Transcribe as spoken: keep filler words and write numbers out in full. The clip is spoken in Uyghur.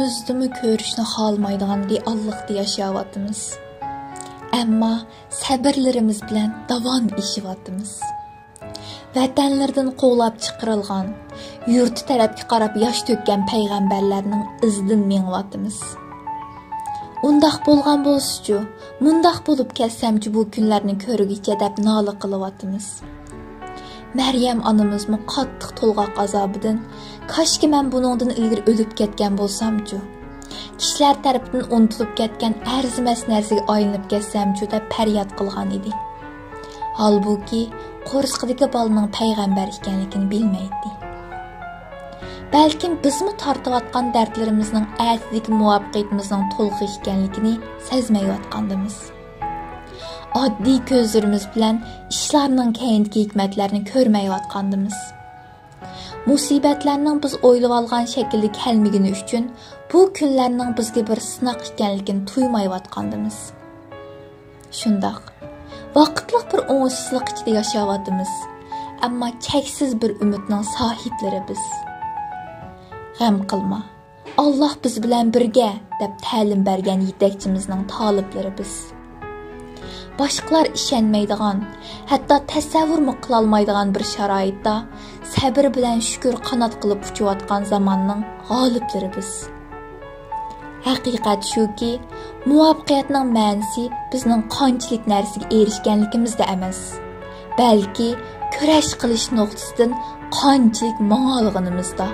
كۆزدىمۇ كۆرۈشنى خالىمايدىغان رېئاللىقتا ياشاۋاتىمىز. ئەمما سەبرلىرىمىز بىلەن داۋان ئېشىۋاتىمىز. ۋەتەنلىرىدىن قوغلاپ چىقىرىلغان، يۇرتى تەرەپكە قاراپ ياش تۆككەن پەيغەمبەرلەرنىڭ ئىزىدىن مېڭىۋاتىمىز. ئۇنداق بولغان بولسىچۇ، مۇنداق بولۇپ كەتسەمچۇ بۇ كۈنلەرنى كۆرگۈچە دەپ نالە قىلىۋاتىمىز. مەريەم ئانىمىزمۇ قاتتىق تولغاق ئازابىدىن، كاشكى مەن بۇنىڭدىن ئىلگىرى ئۆلۈپ كەتكەن بولسامچۇ، كىشىلەر تەرىپىدىن ئۇنتۇلۇپ كەتكەن ئەرزىمەس نەرسىگە ئايلىنىپ كەتسەمچۇ دەپ پەرياد قىلغان ئىدى. ھالبۇكى، قورسىقىدىكى بالىنىڭ پەيغەمبەر ئىكەنلىكىنى بىلمەيتتى. بەلكىم بىزمۇ تارتىۋاتقان دەردلىرىمىزنىڭ ئەتىدىكى مۇۋەپپەقىيىتىمىزنىڭ تولغىقى ئىكەنلىكىنى سەزمەيۋاتقاندىمىز. ئاددىي كۆزلىرىمىز بىلەن ئىشلارنىڭ كەينىدىكى ھېكمەتلەرنى كۆرمەيۋاتقاندىمىز. مۇسىبەتلەرنىڭ بىز ئويلىۋالغان شەكىلدە كەلمىگىنى ئۈچۈن بۇ كۈنلەرنىڭ بىزگە بىر سىناق ئىكەنلىكىنى تۇيمايۋاتقاندىمىز. شۇنداق، ۋاقىتلىق بىر ئوڭۇشسىزلىق ئىچىدە ياشاۋاتىمىز، ئەمما چەكسىز بىر ئۈمىدنىڭ ساھىبلىرى بىز. غەم قىلما، ئاللاھ بىز بىلەن بىرگە، دەپ تەلىم بەرگەن يېتەكچىمىزنىڭ تالىپلىرى بىز. باشقىلار ئىشەنمەيدىغان، ھەتتا تەسەۋۋۇرمۇ قىلالمايدىغان بىر شارائىتتا سەبرى بىلەن شۈكۈر قانات قىلىپ ئۇچۇۋاتقان زاماننىڭ غالىپلىرى بىز. ھەقىقەت شۇكى، مۇۋەپپەقىيەتنىڭ مەنىسى بىزنىڭ قانچىلىك نەرسىگە ئېرىشكەنلىكىمىزدە ئەمەس، بەلكى كۈرەش قىلىش نۇقتىسىدىن قانچىلىك ماڭالىغىنىمىزدا.